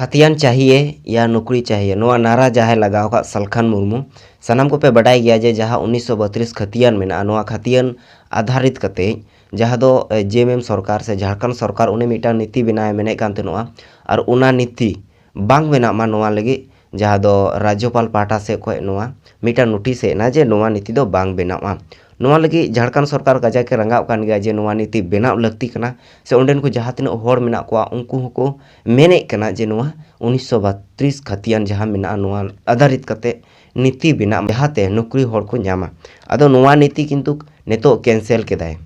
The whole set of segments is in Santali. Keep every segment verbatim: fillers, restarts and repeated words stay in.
ᱠᱷᱟᱛᱤᱭᱟᱱ ᱪᱟᱦᱤᱭᱮ ᱭᱟ ᱱᱚᱠᱨᱤ ᱪᱟᱦᱤᱭᱮ, ᱱᱚᱣᱟ ᱱᱟᱨᱟ ᱡᱟᱦᱟᱸᱭ ᱞᱟᱜᱟᱣ ᱟᱠᱟᱫ ᱥᱟᱞᱠᱷᱟᱱ ᱢᱩᱨᱢᱩ, ᱥᱟᱱᱟᱢ ᱠᱚᱯᱮ ᱵᱟᱰᱟᱭ ᱜᱮᱭᱟ ᱡᱮ ᱡᱟᱦᱟᱸ ᱩᱱᱤᱥᱥᱚ ᱵᱟᱛᱨᱤᱥ ᱠᱷᱟᱛᱤᱭᱟᱱ ᱢᱮᱱᱟᱜᱼᱟ, ᱱᱚᱣᱟ ᱠᱷᱟᱛᱤᱭᱟᱱ ᱟᱫᱷᱟᱨᱤᱛ ᱠᱟᱛᱮ ᱡᱟᱦᱟᱸ ᱫᱚ ᱡᱮ ᱮᱢ ᱮᱢ ᱥᱚᱨᱠᱟᱨ ᱥᱮ ᱡᱷᱟᱲᱠᱷᱚᱸᱰ ᱥᱚᱨᱠᱟᱨ ᱩᱱᱤ ᱢᱤᱫᱴᱟᱝ ᱱᱤᱛᱤ ᱵᱮᱱᱟᱣ ᱮ ᱢᱮᱱᱮᱫ ᱠᱟᱱ ᱛᱟᱦᱮᱱᱚᱜᱼᱟ, ᱟᱨ ᱚᱱᱟ ᱱᱤᱛᱤ ᱵᱟᱝ ᱵᱮᱱᱟᱜ ᱢᱟ ᱱᱚᱣᱟ ᱞᱟᱹᱜᱤᱫ ᱡᱟᱦᱟᱸ ᱫᱚ ᱨᱟᱡᱽᱡᱚᱯᱟᱞ ᱯᱟᱦᱴᱟ ᱥᱮᱫ ᱠᱷᱚᱱ ᱱᱚᱣᱟ ᱢᱤᱫᱴᱟᱝ ᱱᱳᱴᱤᱥ ᱦᱮᱡ ᱮᱱᱟ ᱡᱮ ᱱᱚᱣᱟ ᱱᱤᱛᱤ ᱫᱚ ᱵᱟᱝ ᱵᱮᱱᱟᱜᱼᱟ᱾ ᱱᱚᱣᱟ ᱞᱟᱹᱜᱤᱫ ᱡᱷᱟᱲᱠᱷᱚᱸᱰ ᱥᱚᱨᱠᱟᱨ ᱠᱟᱡᱟᱠ ᱮ ᱨᱟᱸᱜᱟᱣ ᱠᱟᱱ ᱜᱮᱭᱟ ᱡᱮ ᱱᱚᱣᱟ ᱱᱤᱛᱤ ᱵᱮᱱᱟᱣ ᱞᱟᱹᱠᱛᱤ ᱠᱟᱱᱟ, ᱥᱮ ᱚᱸᱰᱮᱱ ᱠᱚ ᱡᱟᱦᱟᱸ ᱛᱤᱱᱟᱹᱜ ᱦᱚᱲ ᱢᱮᱱᱟᱜ ᱠᱚᱣᱟ ᱩᱱᱠᱩ ᱦᱚᱸᱠᱚ ᱢᱮᱱᱮᱫ ᱠᱟᱱᱟ ᱡᱮ ᱱᱚᱣᱟ ᱩᱱᱤᱥᱥᱚ ᱵᱟᱛᱨᱤᱥ ᱠᱷᱟᱛᱤᱭᱟᱱ ᱡᱟᱦᱟᱸ ᱢᱮᱱᱟᱜᱼᱟ, ᱱᱚᱣᱟ ᱟᱫᱷᱟᱨᱤᱛ ᱠᱟᱛᱮ ᱱᱤᱛᱤ ᱵᱮᱱᱟᱜ ᱢᱟ, ᱡᱟᱦᱟᱸᱛᱮ ᱱᱚᱠᱨᱤ ᱦᱚᱲ ᱠᱚ ᱧᱟᱢᱟ᱾ ᱟᱫᱚ ᱱᱚᱣᱟ ᱱᱤᱛᱤ ᱠᱤᱱᱛᱩ ᱱᱤᱛᱚᱜ ᱠᱮᱱᱥᱮᱞ ᱠᱮᱫᱟᱭ᱾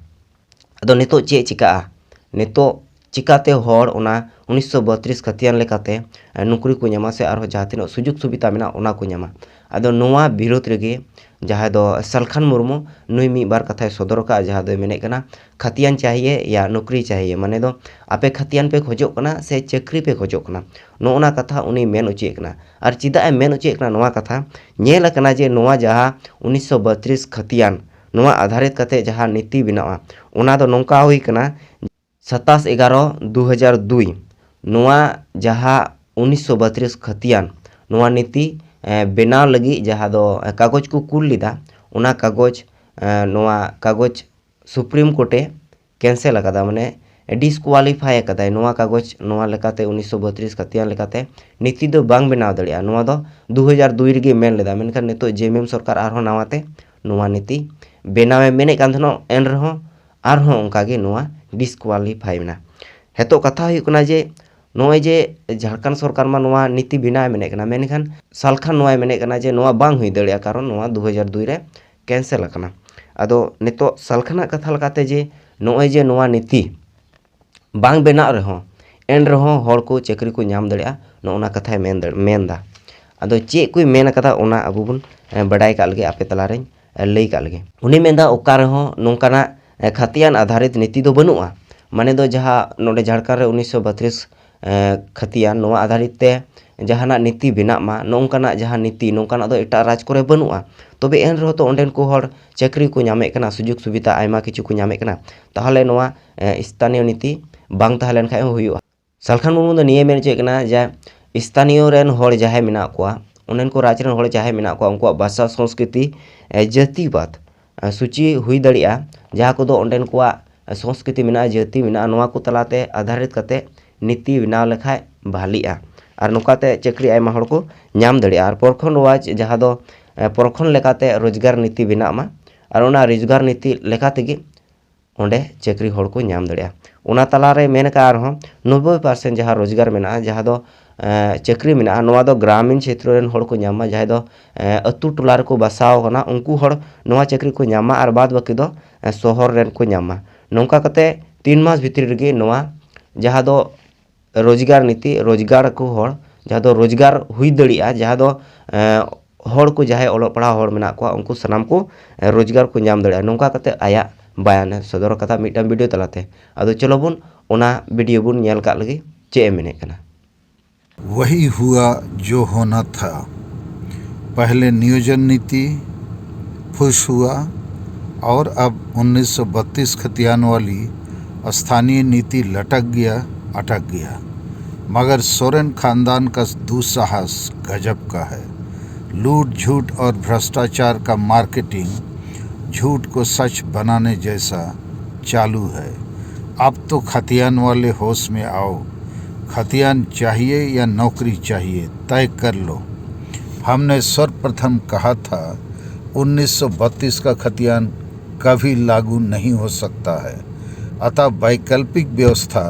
ᱟᱫᱚ ᱱᱤᱛᱚᱜ ᱪᱮᱫ ᱪᱤᱠᱟᱹᱜᱼᱟ? ᱱᱤᱛᱚᱜ ᱪᱤᱠᱟᱹᱛᱮ ᱦᱚᱲ ᱚᱱᱟ ᱩᱱᱤᱥᱥᱚ ᱵᱟᱛᱨᱤᱥ ᱠᱷᱟᱛᱤᱭᱟᱱ ᱞᱮᱠᱟᱛᱮ, ᱮ, ᱱᱚᱠᱨᱤ ᱠᱚ ᱧᱟᱢᱟ ᱥᱮ ᱟᱨᱦᱚᱸ ᱡᱟᱦᱟᱸ ᱛᱤᱱᱟᱹᱜ ᱥᱩᱡᱳᱜᱽ ᱥᱩᱵᱤᱫᱷᱟ ᱢᱮᱱᱟᱜᱼᱟ, ᱚᱱᱟ ᱠᱚ ᱧᱟᱢᱟ? ᱟᱫᱚ ᱱᱚᱣᱟ ᱵᱤᱨᱳᱫᱷ ᱨᱮᱜᱮ ᱡᱟᱦᱟᱸᱭ ᱫᱚ ᱥᱟᱞᱠᱷᱟᱱ ᱢᱩᱨᱢᱩ, ᱱᱩᱭ ᱢᱤᱫ ᱵᱟᱨ ᱠᱟᱛᱷᱟᱭ ᱥᱚᱫᱚᱨ ᱟᱠᱟᱫᱼᱟ, ᱡᱟᱦᱟᱸ ᱫᱚᱭ ᱢᱮᱱᱮᱫ ᱠᱟᱱᱟ, "ᱠᱷᱟᱛᱤᱭᱟᱱ ᱪᱟᱦᱤᱭᱮ ᱭᱟ ᱱᱚᱠᱨᱤ ᱪᱟᱦᱤᱭᱮ", ᱢᱟᱱᱮ ᱫᱚ ᱟᱯᱮ ᱠᱷᱟᱛᱤᱭᱟᱱ ᱯᱮ ᱠᱷᱚᱡᱚᱜ ᱠᱟᱱᱟ ᱥᱮ ᱪᱟᱹᱠᱨᱤ ᱯᱮ ᱠᱷᱚᱡᱚᱜ ᱠᱟᱱᱟ, ᱱᱚᱜᱼᱚ ᱱᱟ ᱠᱟᱛᱷᱟ ᱩᱱᱤ ᱢᱮᱱ ᱚᱪᱚᱭᱮᱫ ᱠᱟᱱᱟ᱾ ᱟᱨ ᱪᱮᱫᱟᱜ ᱮ ᱢᱮᱱ ᱚᱪᱚᱭᱮᱫ ᱠᱟᱱᱟ ᱱᱚᱣᱟ ᱠᱟᱛᱷᱟ? ᱧᱮᱞ ᱟᱠᱟᱱᱟ ᱡᱮ ᱱᱚᱣᱟ ᱡᱟᱦᱟᱸ ᱩᱱᱤᱥᱥᱚ ᱵᱟᱛᱨᱤᱥ ᱠᱷᱟᱛᱤᱭᱟᱱ, ᱱᱚᱣᱟ ᱟᱫᱷᱟᱨᱤᱛ ᱠᱟᱛᱮ ᱡᱟᱦᱟᱸ ᱱᱤᱛᱤ ᱵᱮᱱᱟᱜᱼᱟ, ᱚᱱᱟ ᱫᱚ ᱱᱚᱝᱠᱟ ᱦᱩᱭ ᱠᱟᱱᱟ, ᱥᱟᱛᱟᱥ ᱮᱜᱟᱨᱚ ᱫᱩ ᱦᱟᱡᱟᱨ ᱫᱩᱭ, ᱱᱚᱣᱟ ᱡᱟᱦᱟᱸ ᱩᱱᱤᱥᱥᱚ ᱵᱟᱛᱨᱤᱥ ᱠᱷᱟᱛᱤᱭᱟᱱ, ᱱᱚᱣᱟ ᱱᱤᱛᱤ, ᱮ, ᱵᱮᱱᱟᱣ ᱞᱟᱹᱜᱤᱫ ᱡᱟᱦᱟᱸ ᱫᱚ, ᱮ, ᱠᱟᱜᱚᱡᱽ ᱠᱚ ᱠᱩᱞ ᱞᱮᱫᱟ, ᱚᱱᱟ ᱠᱟᱜᱚᱡᱽ, ᱮ, ᱱᱚᱣᱟ ᱠᱟᱜᱚᱡᱽ ᱥᱩᱯᱨᱤᱢ ᱠᱳᱨᱴᱮ ᱠᱮᱱᱥᱮᱞ ᱟᱠᱟᱫᱟ, ᱢᱟᱱᱮ ᱰᱤᱥᱠᱳᱣᱟᱞᱤᱯᱷᱟᱭ ᱟᱠᱟᱫᱟᱭ ᱱᱚᱣᱟ ᱠᱟᱜᱚᱡᱽ, ᱱᱚᱣᱟ ᱞᱮᱠᱟᱛᱮ ᱩᱱᱤᱥᱥᱚ ᱵᱟᱛᱨᱤᱥ ᱠᱷᱟᱛᱤᱭᱟᱱ ᱞᱮᱠᱟᱛᱮ ᱱᱤᱛᱤ ᱫᱚ ᱵᱟᱝ ᱵᱮᱱᱟᱣ ᱫᱟᱲᱮᱭᱟᱜᱼᱟ᱾ ᱱᱚᱣᱟ ᱫᱚ ᱫᱩ ᱦᱟᱡᱟᱨ ᱫᱩᱭ ᱨᱮᱜᱮ ᱢᱮᱱ ᱞᱮᱫᱟ, ᱢᱮᱱᱠᱷᱟᱱ ᱱᱤᱛᱚᱜ ᱡᱮ ᱮᱢ ᱮᱢ ᱥᱚᱨᱠᱟᱨ ᱟᱨᱦᱚᱸ ᱱᱟᱣᱟᱛᱮ ᱱᱚᱣᱟ ᱱᱤᱛᱤ ᱵᱮᱱᱟᱣᱮ ᱢᱮᱱᱮᱫ ᱠᱟᱱ ᱛᱟᱦᱮᱱᱟ, ᱮᱱ ᱨᱮᱦᱚᱸ ᱟᱨᱦᱚᱸ ᱚᱱᱠᱟᱜᱮ ᱱᱚᱣᱟ ᱰᱤᱥᱠᱳᱣᱟᱞᱤᱯᱷᱟᱭ ᱢᱮᱱᱟᱜᱼᱟ᱾ ᱱᱤᱛᱚᱜ ᱠᱟᱛᱷᱟ ᱦᱩᱭᱩᱜ ᱠᱟᱱᱟ ᱡᱮ ᱱᱚᱜᱼᱚᱭ ᱡᱮ ᱡᱷᱟᱲᱠᱷᱚᱸᱰ ᱥᱚᱨᱠᱟᱨ ᱢᱟ ᱱᱚᱣᱟ ᱱᱤᱛᱤ ᱵᱮᱱᱟᱣᱮ ᱢᱮᱱᱮᱫ ᱠᱟᱱᱟ, ᱢᱮᱱᱠᱷᱟᱱ ᱥᱟᱞᱠᱷᱟᱱ ᱱᱚᱣᱟᱭ ᱢᱮᱱᱮᱫ ᱠᱟᱱᱟ ᱡᱮ ᱱᱚᱣᱟ ᱵᱟᱝ ᱦᱩᱭ ᱫᱟᱲᱮᱭᱟᱜᱼᱟ, ᱠᱟᱨᱚᱱ ᱱᱚᱣᱟ ᱫᱩ ᱦᱟᱡᱟᱨ ᱫᱩᱭ ᱨᱮ ᱠᱮᱱᱥᱮᱞ ᱟᱠᱟᱱᱟ᱾ ᱟᱫᱚ ᱱᱤᱛᱚᱜ ᱥᱟᱞᱠᱷᱟᱱᱟᱜ ᱠᱟᱛᱷᱟ ᱞᱮᱠᱟᱛᱮ ᱡᱮ ᱱᱚᱜᱼᱚᱭ ᱡᱮ ᱱᱚᱣᱟ ᱱᱤᱛᱤ ᱵᱟᱝ ᱵᱮᱱᱟᱜ ᱨᱮᱦᱚᱸ, ᱮᱱ ᱨᱮᱦᱚᱸ ᱦᱚᱲ ᱠᱚ ᱪᱟᱹᱠᱨᱤ ᱠᱚ ᱧᱟᱢ ᱫᱟᱲᱮᱭᱟᱜᱼᱟ, ᱱᱚᱜᱼᱚ ᱱᱟ ᱠᱟᱛᱷᱟᱭ ᱢᱮᱱ ᱫᱟᱲᱮ-, ᱢᱮᱱ ᱮᱫᱟ᱾ ᱟᱫᱚ ᱪᱮᱫ ᱠᱚᱭ ᱢᱮᱱ ᱟᱠᱟᱫᱟ, ᱚᱱᱟ ᱟᱵᱚ ᱵᱚᱱ, ᱮ, ᱵᱟᱰᱟᱭ ᱠᱟᱜ ᱞᱮᱜᱮ, ᱟᱯᱮ ᱛᱟᱞᱟᱨᱮᱧ, ᱮ, ᱞᱟᱹᱭ ᱠᱟᱜ ᱞᱮᱜᱮ᱾ ᱩᱱᱤ ᱢᱮᱱᱫᱟ, ᱚᱠᱟ ᱨᱮᱦᱚᱸ ᱱᱚᱝᱠᱟᱱᱟᱜ, ᱮ, ᱠᱷᱟᱛᱤᱭᱟᱱ ᱟᱫᱷᱟᱨᱤᱛ ᱱᱤᱛᱤ ᱫᱚ ᱵᱟᱹᱱᱩᱜᱼᱟ᱾ ᱢᱟᱱᱮ ᱫᱚ ᱡᱟᱦᱟᱸ ᱱᱚᱰᱮ ᱡᱷᱟᱲᱠᱷᱚᱸᱰ ᱨᱮ ᱩᱱᱤᱥᱥᱚ ᱵᱟᱛᱨᱤᱥ, ᱮ, ᱠᱷᱟᱛᱤᱭᱟᱱ, ᱱᱚᱣᱟ ᱟᱫᱷᱟᱨᱤᱛ ᱛᱮ ᱡᱟᱦᱟᱱᱟᱜ ᱱᱤᱛᱤ ᱵᱮᱱᱟᱜ ᱢᱟ, ᱱᱚᱝᱠᱟᱱᱟᱜ ᱡᱟᱦᱟᱸ ᱱᱤᱛᱤ, ᱱᱚᱝᱠᱟᱱᱟᱜ ᱫᱚ ᱮᱴᱟᱜ ᱨᱟᱡᱽ ᱠᱚᱨᱮ ᱵᱟᱹᱱᱩᱜᱼᱟ᱾ ᱛᱚᱵᱮ ᱮᱱ ᱨᱮᱦᱚᱸ ᱛᱚ ᱚᱸᱰᱮᱱ ᱠᱚ ᱦᱚᱲ ᱪᱟᱹᱠᱨᱤ ᱠᱚ ᱧᱟᱢᱮᱫ ᱠᱟᱱᱟ, ᱥᱩᱡᱳᱜᱽ ᱥᱩᱵᱤᱫᱷᱟ ᱟᱭᱢᱟ ᱠᱤᱪᱷᱩ ᱠᱚ ᱧᱟᱢᱮᱫ ᱠᱟᱱᱟ᱾ ᱛᱟᱦᱚᱞᱮ ᱱᱚᱣᱟ, ᱮ, ᱥᱛᱷᱟᱱᱤᱭᱚ ᱱᱤᱛᱤ ᱵᱟᱝ ᱛᱟᱦᱮᱸ ᱞᱮᱱ ᱠᱷᱟᱡ ᱦᱚᱸ ᱦᱩᱭᱩᱜᱼᱟ᱾ ᱥᱟᱞᱠᱷᱟᱱ ᱢᱩᱨᱢᱩ ᱫᱚ ᱱᱤᱭᱟᱹ ᱢᱮᱱ ᱦᱚᱪᱚᱭᱮᱫ ᱠᱟᱱᱟ ᱡᱮ ᱥᱛᱷᱟᱱᱤᱭᱚ ᱨᱮᱱ ᱦᱚᱲ ᱡᱟᱦᱟᱸᱭ ᱢᱮᱱᱟᱜ ᱠᱚᱣᱟ, ᱚᱸᱰᱮᱱ ᱠᱚ ᱨᱟᱡᱽ ᱨᱮᱱ ᱦᱚᱲ ᱡᱟᱦᱟᱸᱭ ᱢᱮᱱᱟᱜ ᱠᱚᱣᱟ, ᱩᱱᱠᱩᱣᱟᱜ ᱵᱷᱟᱥᱟ, ᱥᱚᱝᱥᱠᱨᱤᱛᱤ, ᱮ, ᱡᱟᱹᱛᱤᱵᱟᱫ, ᱮ, ᱥᱩᱪᱤ ᱦᱩᱭ ᱫᱟᱲᱮᱭᱟᱜᱼᱟ, ᱡᱟᱦᱟᱸ ᱠᱚᱫᱚ ᱚᱸᱰᱮᱱ ᱠᱚᱣᱟᱜ ᱥᱚᱝᱥᱠᱨᱤᱛᱤ ᱢᱮᱱᱟᱜᱼᱟ, ᱡᱟᱹᱛᱤ ᱢᱮᱱᱟᱜᱼᱟ, ᱱᱚᱣᱟ ᱠᱚ ᱛᱟᱞᱟᱛᱮ ᱟᱫᱷᱟᱨᱤᱛ ᱠᱟᱛᱮ ᱱᱤᱛᱤ ᱵᱮᱱᱟᱣ ᱞᱮᱠᱷᱟᱡ ᱵᱷᱟᱞᱤᱜᱼᱟ᱾ ᱟᱨ ᱱᱚᱝᱠᱟᱛᱮ ᱪᱟᱹᱠᱨᱤ ᱟᱭᱢᱟ ᱦᱚᱲ ᱠᱚ ᱧᱟᱢ ᱫᱟᱲᱮᱭᱟᱜᱼᱟ᱾ ᱟᱨ ᱯᱚᱨᱠᱷᱚᱱ ᱨᱚᱣᱟᱡᱽ, ᱡᱟᱦᱟᱸ ᱫᱚ, ᱮ, ᱯᱚᱨᱠᱷᱚᱱ ᱞᱮᱠᱟᱛᱮ ᱨᱳᱡᱽᱜᱟᱨ ᱱᱤᱛᱤ ᱵᱮᱱᱟᱜ ᱢᱟ, ᱟᱨ ᱚᱱᱟ ᱨᱳᱡᱽᱜᱟᱨ ᱱᱤᱛᱤ ᱞᱮᱠᱟ ᱛᱮᱜᱮ ᱚᱸᱰᱮ ᱪᱟᱹᱠᱨᱤ ᱦᱚᱲ ᱠᱚ ᱧᱟᱢ ᱫᱟᱲᱮᱭᱟᱜᱼᱟ᱾ ᱚᱱᱟ ᱛᱟᱞᱟᱨᱮ ᱢᱮᱱ ᱟᱠᱟᱫ ᱟᱨᱦᱚᱸ ᱱᱚᱵᱵᱳᱭ ᱯᱟᱨᱥᱮᱱᱴ ᱡᱟᱦᱟᱸ ᱨᱳᱡᱽᱜᱟᱨ ᱢᱮᱱᱟᱜᱼᱟ, ᱡᱟᱦᱟᱸ ᱫᱚ, ᱮ, ᱪᱟᱹᱠᱨᱤ ᱢᱮᱱᱟᱜᱼᱟ, ᱱᱚᱣᱟ ᱫᱚ ᱜᱨᱟᱢᱤᱱ ᱪᱷᱮᱛᱨᱚ ᱨᱮᱱ ᱦᱚᱲ ᱠᱚ ᱧᱟᱢ ᱢᱟ, ᱡᱟᱦᱟᱸᱭ ᱫᱚ, ᱮ, ᱟᱹᱛᱩ ᱴᱚᱞᱟ ᱨᱮᱠᱚ ᱵᱟᱥᱟᱣ ᱟᱠᱟᱱᱟ, ᱩᱱᱠᱩ ᱦᱚᱲ ᱱᱚᱣᱟ ᱪᱟᱹᱠᱨᱤ ᱠᱚ ᱧᱟᱢ ᱢᱟ, ᱟᱨ ᱵᱟᱫ ᱵᱟᱹᱠᱤ ᱫᱚ, ᱮ, ᱥᱚᱦᱚᱨ ᱨᱮᱱ ᱠᱚ ᱧᱟᱢ ᱢᱟ᱾ ᱱᱚᱝᱠᱟ ᱠᱟᱛᱮ ᱛᱤᱱ ᱢᱟᱥ ᱵᱷᱤᱛᱨᱤ ᱨᱮᱜᱮ ᱱᱚᱣᱟ ᱡᱟᱦᱟᱸ ᱫᱚ ᱨᱳᱡᱽᱜᱟᱨ ᱱᱤᱛᱤ, ᱨᱳᱡᱽᱜᱟᱨ ᱠᱚ ᱦᱚᱲ, ᱡᱟᱦᱟᱸ ᱫᱚ ᱨᱳᱡᱽᱜᱟᱨ ᱦᱩᱭ ᱫᱟᱲᱮᱭᱟᱜᱼᱟ, ᱡᱟᱦᱟᱸ ᱫᱚ, ᱮ, ᱦᱚᱲ ᱠᱚ ᱡᱟᱦᱟᱸᱭ ᱚᱞᱚᱜ ᱯᱟᱲᱦᱟᱣ ᱦᱚᱲ ᱢᱮᱱᱟᱜ ᱠᱚᱣᱟ, ᱩᱱᱠᱩ ᱥᱟᱱᱟᱢ ᱠᱚ, ᱮ, ᱨᱳᱡᱽᱜᱟᱨ ᱠᱚ ᱧᱟᱢ ᱫᱟᱲᱮᱭᱟᱜᱼᱟ᱾ ᱱᱚᱝᱠᱟ ᱠᱟᱛᱮ ᱟᱭᱟᱜ ᱵᱟᱭᱟᱱᱮ ᱥᱚᱫᱚᱨ ᱟᱠᱟᱫᱟ ᱢᱤᱫᱴᱟᱝ ᱵᱷᱤᱰᱤᱭᱳ ᱛᱟᱞᱟᱛᱮ᱾ ᱟᱫᱚ ᱪᱚᱞᱚ ᱵᱚᱱ ᱚᱱᱟ ᱵᱷᱤᱰᱤᱭᱳ ᱵᱚᱱ ᱧᱮᱞ ᱠᱟᱜ ᱞᱮᱜᱮ ᱪᱮᱫ ᱮ ᱢᱮᱱᱮᱫ ᱠᱟᱱᱟ᱾ वही हुआ जो होना था। पहले नियोजन नीति फुस हुआ और अब उन्नीस सौ बत्तीस खतियान वाली स्थानीय नीति लटक गया, अटक गया। मगर सोरेन खानदान का दुस्साहस गजब का है। लूट झूठ और भ्रष्टाचार का मार्केटिंग झूठ को सच बनाने जैसा चालू है। अब तो खतियान वाले होश में आओ। खतियान चाहिए या नौकरी चाहिए, तय कर लो। हमने सर्वप्रथम कहा था, उन्नीस सौ बत्तीस का खतियान कभी लागू नहीं हो सकता है। अतः वैकल्पिक व्यवस्था,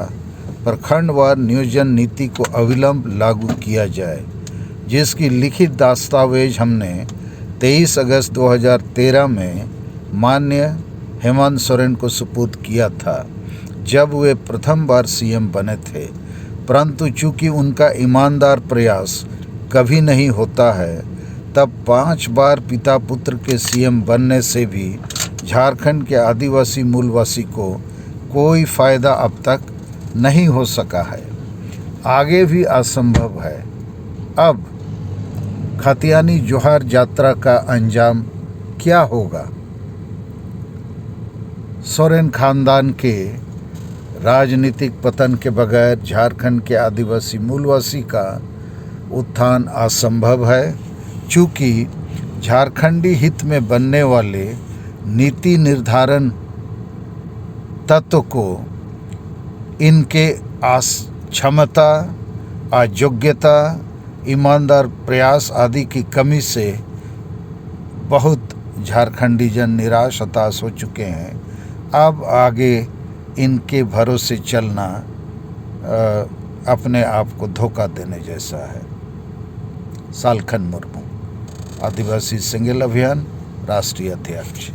प्रखंडवार नियोजन नीति को अविलंब लागू किया जाए, जिसकी लिखित दस्तावेज हमने तेईस अगस्त दो हज़ार तेरह में माननीय हेमंत सोरेन को सुपुर्द किया था, जब वे प्रथम बार सीएम बने थे। परंतु चूंकि उनका ईमानदार प्रयास कभी नहीं होता है, तब पांच बार पिता पुत्र के सीएम बनने से भी झारखंड के आदिवासी मूलवासी को कोई फायदा अब तक नहीं हो सका है, आगे भी असंभव है। अब खतियानी जोहार यात्रा का अंजाम क्या होगा? सोरेन खानदान के राजनीतिक पतन के बगैर झारखंड के आदिवासी मूलवासी का उत्थान असंभव है, चूंकि झारखंडी हित में बनने वाले नीति निर्धारण तत्व को इनके आस-, क्षमता, अयोग्यता, ईमानदार प्रयास आदि की कमी से बहुत झारखंडी जन निराश हताश हो चुके हैं। अब आगे इनके भरोसे चलना, अ, अपने आप को धोखा देने जैसा है। सालखन मुर्मू, आदिवासी सेंगेल अभियान, राष्ट्रीय अध्यक्ष।